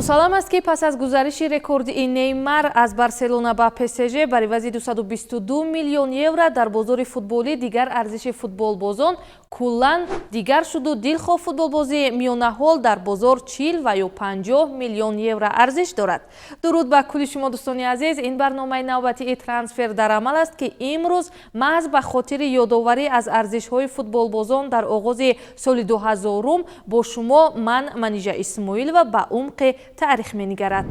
Мусаллам аст, ки пас аз гузариши рекордии Неймар аз Барселона ба ПСЖ бар ивази 222 миллион евро, дар бозори футболӣ дигар арзиши футболбозон куллан дигар шуду дилхоҳ футболбози миёнаҳол дар бозор 40 ва ё 50 миллион евро арзиш дорад. Дуруд ба кулли шумо, дӯстони азиз! Ин барномаи навбатии «Трансфер дар амал» аст, ки имрӯз маҳз ба хотири ёдоварӣ аз арзишҳои футболбозон дар оғози соли 2000-ум бо шумо ман, Манижа Исмоилова, ба умқи таърих менигарад.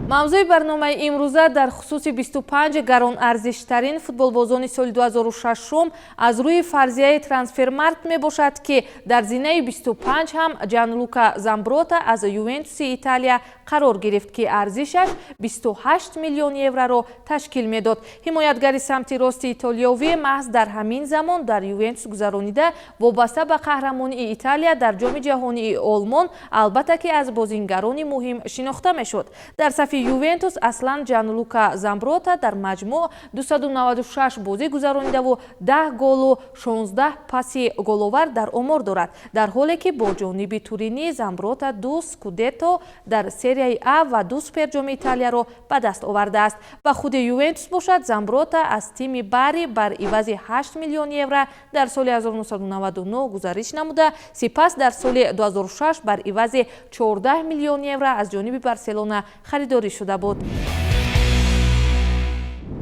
Мавзӯи барномаи имрӯза дар хусуси 25 гаронарзиштарин футболбозони соли 2006 аз рӯи фарзияи Трансфермаркт мебошад, ки дар зинаи 25 ҳам Ҷанлука Замброта аз Ювентуси Италия қарор гирифт, ки арзишаш 28 миллион евроро ташкил медод. Ҳимоятгари самти рости итолиёвӣ маҳз дар ҳамин замон дар Ювентус гузаронида, вобаста ба қаҳрамонии Италия дар Ҷоми ҷаҳонии Олмон, албатта ки аз бозингарони муҳим шинохта мешуд. Дар сафи Ювентус аслан Ҷанлука Замброта дар маҷмӯъ 296 бозӣ гузаронидаву 10 голу 16 паси головар дар омор дорад, дар ҳоле ки бо ҷониби Туринӣ Замброта ду скудетто дар Серияи А ва ду Суперҷоми Италияро ба даст овардааст. Ба худи Ювентус бошад, Замброта аз тими Бари бар ивази 8 миллион евро дар соли 1999 гузариш намуда, сипас дар соли 2006 бар ивази 14 миллион евро аз ҷониби Барселона харидорӣ шуда буд.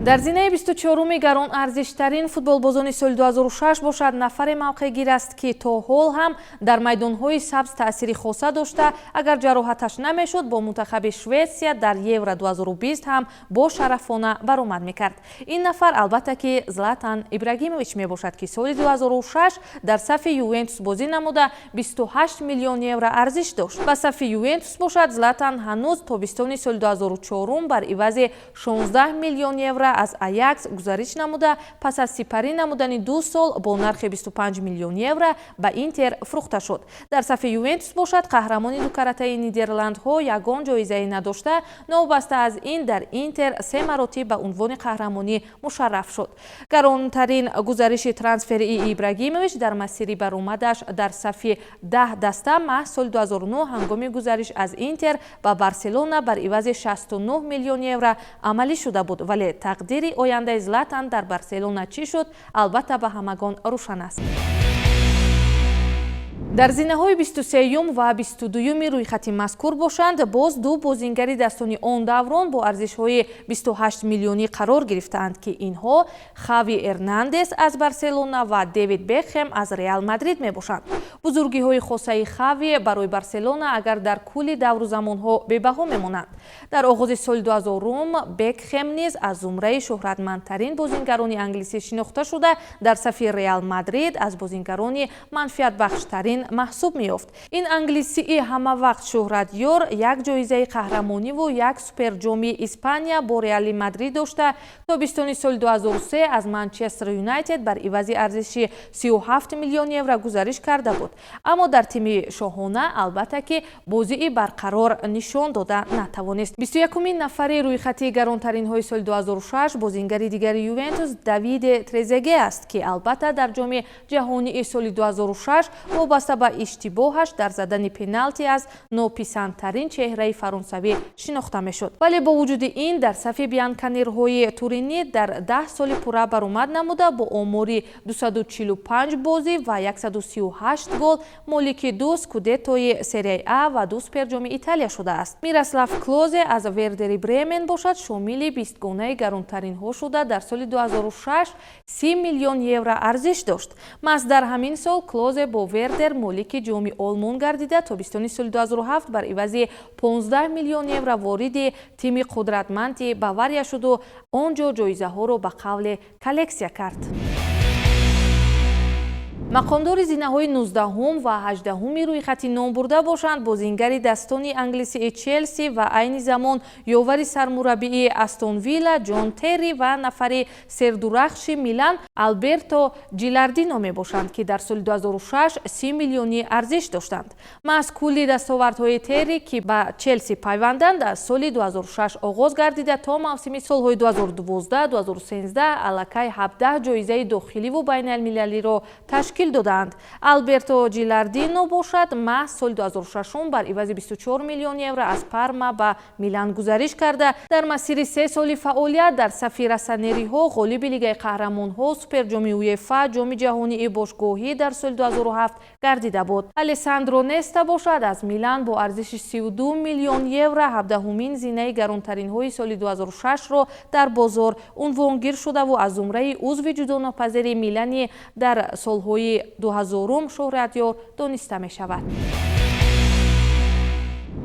Дар зинаи 24-уми гаронарзиштарин футболбозони соли 2006 бошад, нафаре мавқеъгир аст, ки то ҳол ҳам дар майдонҳои сабз таъсири хоса дошта, агар ҷароҳаташ намешуд, бо мунтахаби Шветсия дар Евро 2020 ҳам бо шарафона баромад мекард. Ин нафар, албатта ки, Златан Ибрагимович мебошад, ки соли 2006 дар сафи Ювентус бозӣ намуда, 28 миллион евро арзиш дошт. Ба сафи Ювентус бошад, Златан ҳанӯз тобистони соли 2004 бар ивази 16 миллион евро аз Аякс гузариш намуда, пас аз сипарӣ намудани 2 сол бо нархи 25 миллион евро ба Интер фурӯхта шуд. Дар сафи Ювентус бошад, қаҳрамони дукаратаи Нидерландҳо ягон ҷоизае надошта, новобаста аз ин дар Интер се маротиб ба унвони қаҳрамонӣ мушарраф шуд. Гаронтарин гузариши трансферии Ибрагимович дар масири баромадаш дар сафи 10 даста маҳз соли 2009 ҳангоми гузариш аз Интер ба Барселона бар ивази 69 миллион евро амалӣ шуда буд. Вале тақдири ояндаи Златан дар Барселона чӣ шуд, албатта, ба ҳамагон рӯшан аст. Дар зинаҳои 23-юм ва 22-юми рӯйхати мазкур бошанд, боз ду бозингари дастони он даврон бо арзишҳои 28 миллионӣ қарор гирифтаанд, ки инҳо Хави Эрнандес аз Барселона ва Дэвид Бекхем аз Реал Мадрид мебошанд. Бузургиҳои хосаи Хави барои Барселона агар дар кулли давру замонҳо бебаҳо мемонанд. Дар оғози соли 2000 Бекхем низ аз зумраи шӯҳратмандтарин бозингарони англисӣ шинохта шуда, дар сафи Реал Мадрид аз бозингарони манфиатбахштарин маҳсуб меёфт. Ин англисии ҳамавақт шӯҳратёр як ҷоизаи қаҳрамониву як Суперҷоми Испания бо Реали Мадрид дошта, тобистони соли 2003 аз Манчестер Юнайтед бар ивази арзиши 37 миллион евро гузариш карда буд, аммо дар тими шоҳона, албатта ки, бозии барқарор нишон дода натавонист. 21-умин нафари рӯйхати гаронтаринҳои соли 2006 бозингари дигари Ювентус Давиде Трезеге аст, ки, албатта, дар Ҷоми ҷаҳонии соли 2006 вобаста ба иштибоҳаш дар задани пеналти аз нописандтарин чеҳраи фаронсавӣ шинохта мешуд. Вале бо вуҷуди ин дар сафи бианканерҳои Туринӣ дар 10 соли пурра баромад намуда, бо омори 245 бозӣ ва 138 гол молики ду скудеттои Серияи А ва ду Суперҷоми Италия шудааст. Мирослав Клозе аз Вердери Бремен бошад, шомили бистгонаи гаронтаринҳо шуда, дар соли 2006 30 миллион евро арзиш дошт. Маҳз дар ҳамин сол Клозе бо Вердер молики Ҷоми Олмон гардида, тобистони соли 2007 бар ивази 15 миллион евро вориди тими қудратманди Бавария шуду он ҷо ҷоизаҳоро ба қавле коллексия кард. Мақомдори зинаҳои 19-ҳум ва 18-ҳуми рӯйхати номбурда бошанд, бозингари дастони англисии Челси ва айни замон ёвари сармураббии Астон Вилла Ҷон Терри ва нафари сердурахши Милан Алберто Ҷилардино мебошанд, ки дар соли 2006 30 миллионӣ арзиш доштанд. Маҳз кулли дастовардҳои Терри, ки ба Челси пайванданд, аз соли 2006 оғоз гардида, то мавсими солҳои 2012-2013 аллакай 17 ҷоизаи дохиливу байналмилалиро ташкил. Ташкил додаанд. Алберто Жилардино бошад, маҳз соли 2006 бар ивази 24 миллион евро аз Парма ба Милан гузариш карда, дар масири 3 соли фаъолият дар сафи россонериҳо ғолиби Лигаи қаҳрамонҳо, Суперҷоми УЕФА, Ҷоми ҷаҳонии бошгоҳӣ дар соли 2007 гардида буд. Алессандро Неста бошад, аз Милан бо арзиши 32 миллион евро 17-умин зинаи гаронтаринҳои соли 2006-ро дар бозор унвонгир шудаву аз зумраи узви ҷудонопазири Милани дар солҳои 2000-ум шӯҳратёр дониста мешавад.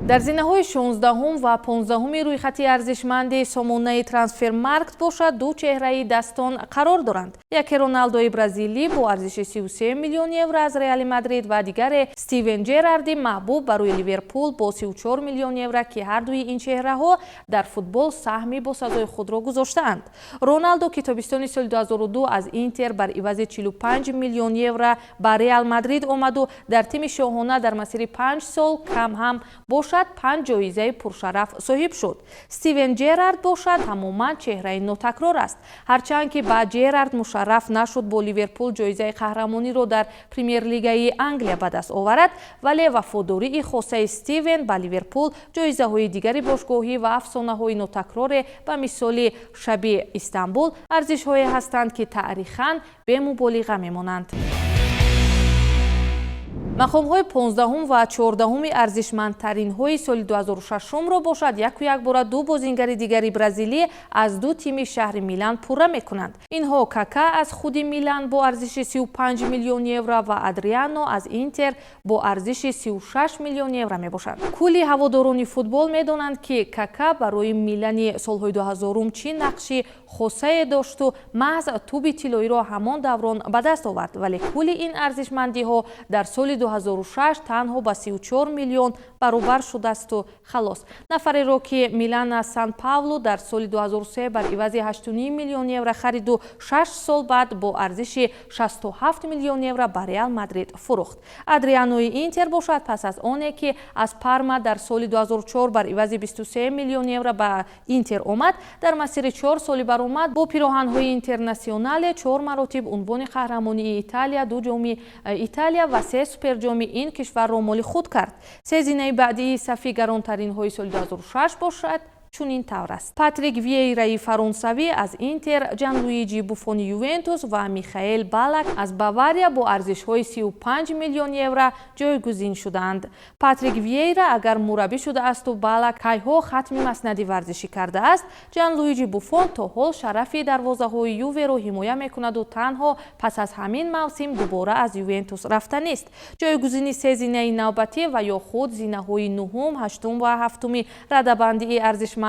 Дар зинаҳои 16-ум ва 15-уми рӯйхати арзишманди сомонаи Трансфермаркт бошад, ду чеҳраи дастон қарор доранд. Яке Роналдои бразилӣ бо арзиши 33 миллион евро аз Реали Мадрид ва дигаре Стивен Ҷерарди маҳбуб барои Ливерпул бо 34 миллион евро, ки ҳардуи ин чеҳраҳо дар футбол саҳми босазои худро гузоштаанд. Роналдо, ки тобистони соли 2002 аз Интер бар ивази 45 миллион евро ба Реал Мадрид омаду дар тими шоҳона дар масири 5 сол кам ҳам бошад, панҷ ҷоизаи пуршараф соҳиб шуд. Стивен Ҷерард бошад, тамоман чеҳраи нотакрор аст. Ҳарчанд ки ба Ҷерард мушарраф нашуд бо Ливерпул ҷоизаи қаҳрамониро дар Премер-лигаи Англия ба даст оварад, вале вафодории хосаи Стивен ба Ливерпул, ҷоизаҳои дигари бошгоҳӣ ва афсонаҳои нотакроре ба мисоли Шаби Истанбул арзишҳое ҳастанд, ки таърихан бемуболиға мемонанд. Мақомҳои 15-ум ва 14-уми арзишмандтаринҳои соли 2006-ро бошад, яку якбора ду бозингари дигари бразилӣ аз ду тими шаҳри Милан пурра мекунанд. Инҳо Кака аз худи Милан бо арзиши 35 миллион евро ва Адриано аз Интер бо арзиши 36 миллион евро мебошанд. Кулли ҳаводорони футбол медонанд, ки Кака барои Милани солҳои 2000-ум чӣ нақши хосае дошту маҳз тӯби тиллоиро ҳамон даврон ба даст овард, вале кулли ин арзишмандиҳо дар соли 2006 танҳо ба 34 миллион баробар шудаасту халос. Нафареро, ки Милан аз Сан Паулу дар соли 2003 бар ивази 8,5 миллион евро хариду 6 сол баъд бо арзиши 67 миллион евро ба Реал Мадрид фурӯхт. Адрианои Интер бошад, пас аз оне ки аз Парма дар соли 2004 бар ивази 23 миллион евро ба Интер омад, дар масири 4 соли баромад бо пироҳанҳои Интернационале чор маротиб унвони қаҳрамонии Италия, ду ҷоми Италия ва се суперҷоми ин кишварро моли худ кард. Се зинаи баъдии сафи гаронтаринҳои соли 2006 бошад, чунин тавр аст: Патрик Виейраи фаронсавӣ аз Интер, Ҷанлуиҷи Буфони Ювентус ва Михаэл Балак аз Бавария бо арзишҳои 35 миллион евро ҷойгузин шудаанд. Патрик Виейра агар мураббӣ шудаасту Балак кайҳо хатми маснади варзишӣ кардааст, Ҷанлуиҷи Буфон то ҳол шарафи дарвозаҳои Юверо ҳимоя мекунаду танҳо пас аз ҳамин мавсим дубора аз Ювентус рафта нест. Ҷойгузини се зинаи навбатӣ ва ё худ зинаҳои нуҳум, ҳаштум ва ҳафтуми радабандии арзишманди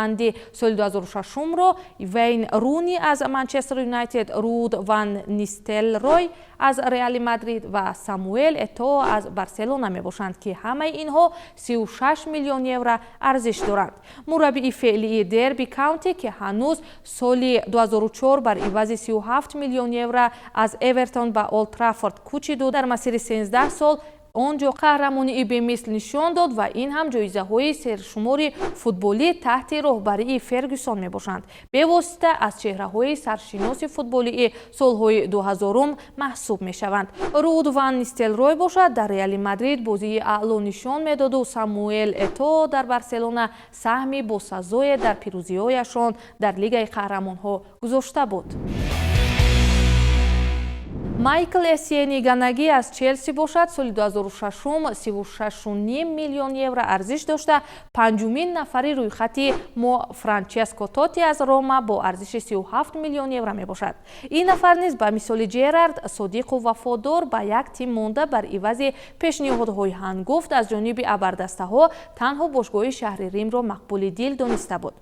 соли 2006-ро Вейн Руни аз Манчестер Юнайтед, Руд ван Нистелрой аз Реали Мадрид ва Самуэл Этоо аз Барселона мебошанд, ки ҳамаи инҳо 36 миллион евро арзиш доранд. Мураббии феълии Дерби Каунти, ки ҳанӯз соли 2004 бар ивази 37 миллион евро аз Эвертон ба Олд Траффорд кӯчиду дар масири 13 сол он ҷо қаҳрамонии бемисл нишон дод ва ин ҳам ҷоизаҳои сершумори футболӣ таҳти роҳбарии Фергюсон мебошанд, бевосита аз чеҳраҳои саршиноси футболии солҳои 2000-ум маҳсуб мешаванд. Руд ван Нистелрой бошад, дар Реали Мадрид бозии аъло нишон медоду Самуэл Этоо дар Барселона саҳми босазое дар пирӯзиҳояшон дар Лигаи қаҳрамонҳо гузошта буд. Майкл Эссиени ганагӣ аз Челси бошад, соли 2006 36,5 миллион евро арзиш дошта, панҷумин нафари рӯйхати мо Франческо Тоти аз Рома бо арзиши 37 миллион евро мебошад. Ин нафар низ ба мисоли Ҷерард содиқу вафодор ба як тим монда, бар ивази пешниҳодҳои ҳангуфт аз ҷониби абардастаҳо танҳо бошгоҳи шаҳри Римро мақбули дил дониста буд.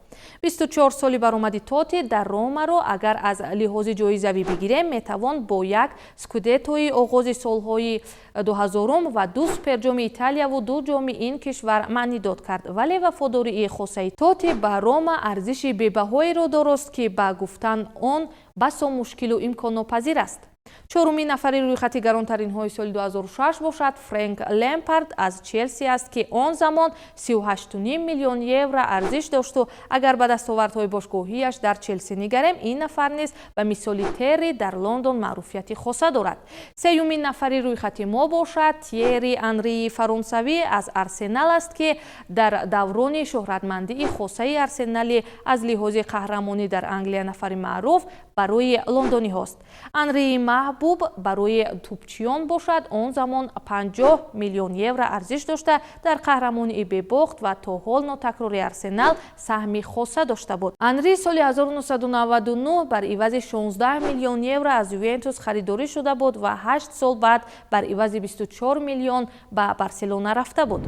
24 соли баромади Тоти дар Ромаро агар аз лиҳози ҷоизавӣ бигирем, метавон бо як скудеттои оғози солҳои 2000-ум ва ду суперҷоми Италияву ду ҷоми ин кишвар маънидод кард, вале вафодории хосаи Тоти ба Рома арзиши бебаҳоеро дорост, ки ба гуфтан он басо мушкилу имконнопазир аст. Чорумин нафари рӯйхати гаронтаринҳои соли 2006 бошад, Фрэнк Лемпард аз Челси аст, ки он замон 38,5 миллион евро арзиш дошту агар ба дастовардҳои бошгоҳияш дар Челси нигарем, ин нафар низ ба мисоли Терри дар Лондон маъруфияти хоса дорад. Сеюмин нафари рӯйхати мо бошад, Тьерри Анрии фаронсавӣ аз Арсенал аст, ки дар даврони шӯҳратмандии хосаи Арсенали аз лиҳози қаҳрамонӣ дар Англия нафари маъруф барои лондониҳост. Анрии маҳбуб барои тӯбчиён бошад, он замон 50 миллион евро арзиш дошта, дар қаҳрамонии бебохт ва то ҳол нотакрори Арсенал саҳми хоса дошта буд. Анри соли 1999 бар ивази 16 миллион евро аз Ювентус харидорӣ шуда буд ва 8 сол баъд бар ивази 24 миллион ба Барселона рафта буд.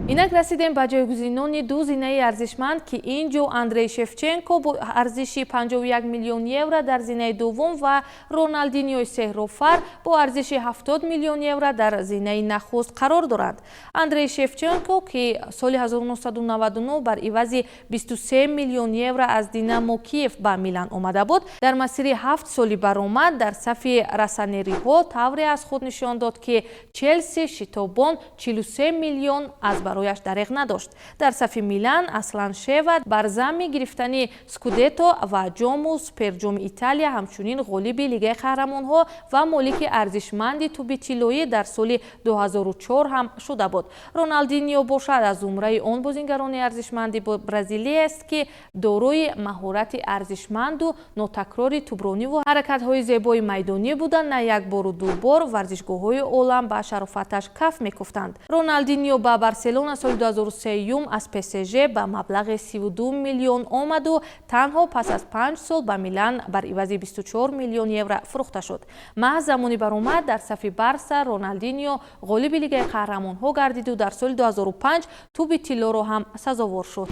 Инак расидем ба ҷойгузинони ду зинаи арзишманд, ки ин ҷо Андрей Шевченко бо арзиши 51 миллион евро дар зинаи дуввум ва Роналдиньои сеҳрофар бо арзиши 70 миллион евро дар зинаи нахуст қарор доранд. Андрей Шевченко, ки соли 1999 бар ивази 23 миллион евро аз Динамо Киев ба Милан омада буд, дар масири 7 соли баромад дар сафи россонериҳо тавре аз худ нишон дод, ки Челси шитобон 43 миллион аз барояш дареғ надошт. Дар сафи Милан аслан Шева бар замми гирифтани Скудетто ва ҷому Суперҷоми Италия, ҳамчунин ғолиби Лигаи қаҳрамонҳо ва молики арзишманди тӯби тиллоӣ дар соли 2004 ҳам шуда буд. Роналдиньо бошад, аз зумраи он бозингарони арзишманди бразилия аст, ки дорои маҳорати арзишманду нотакрори тӯброниву ҳаракатҳои зебои майдонӣ буда, на як бору ду бор варзишгоҳҳои олам ба шарофаташ каф мекуфтанд. Роналдиньо ба Барселона соли 2003 аз ПСЖ ба маблағи 32 миллион омаду танҳо пас аз 5 сол ба Милан бар ивази 24 миллион евро фурӯхта шуд. Маҳз замони баромад дар сафи Барса Роналдиньо ғолиби Лигаи қаҳрамонҳо гардиду дар соли 2005 тӯби тиллоро ҳам сазовор шуд.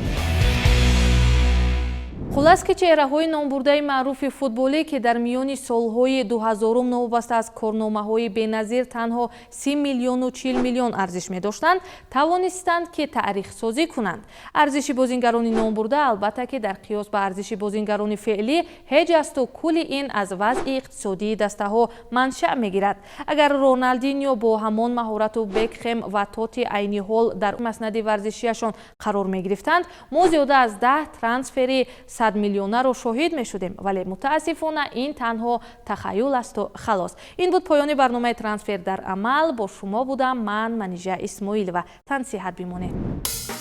Хуллас, ки чеҳраҳои номбурдаи маъруфи футболӣ, ки дар миёни солҳои 2000-ум новобаста аз корномаҳои беназир танҳо 30 миллиону 40 миллион арзиш медоштанд, тавонистанд, ки таърихсозӣ кунанд. Арзиши бозингарони номбурда, албатта, ки дар қиёс ба арзиши бозингарони феълӣ ҳеҷ асту кулли ин аз вазъи иқтисодии дастаҳо маншаъ мегирад. Агар Роналдиньо бо ҳамон маҳорату Бекхем ва Тоти айни ҳол дар маснади варзишиашон қарор мегирифтанд, мо зиёда аз 10 трансфери 100 миллионаро шоҳид мешудем, вале мутаассифона ин танҳо тахаюл асту халос. Ин буд поёни барномаи «Трансфер дар амал». Бо шумо будам ман, Манижа Исмоилова. Тансиҳат бимонед.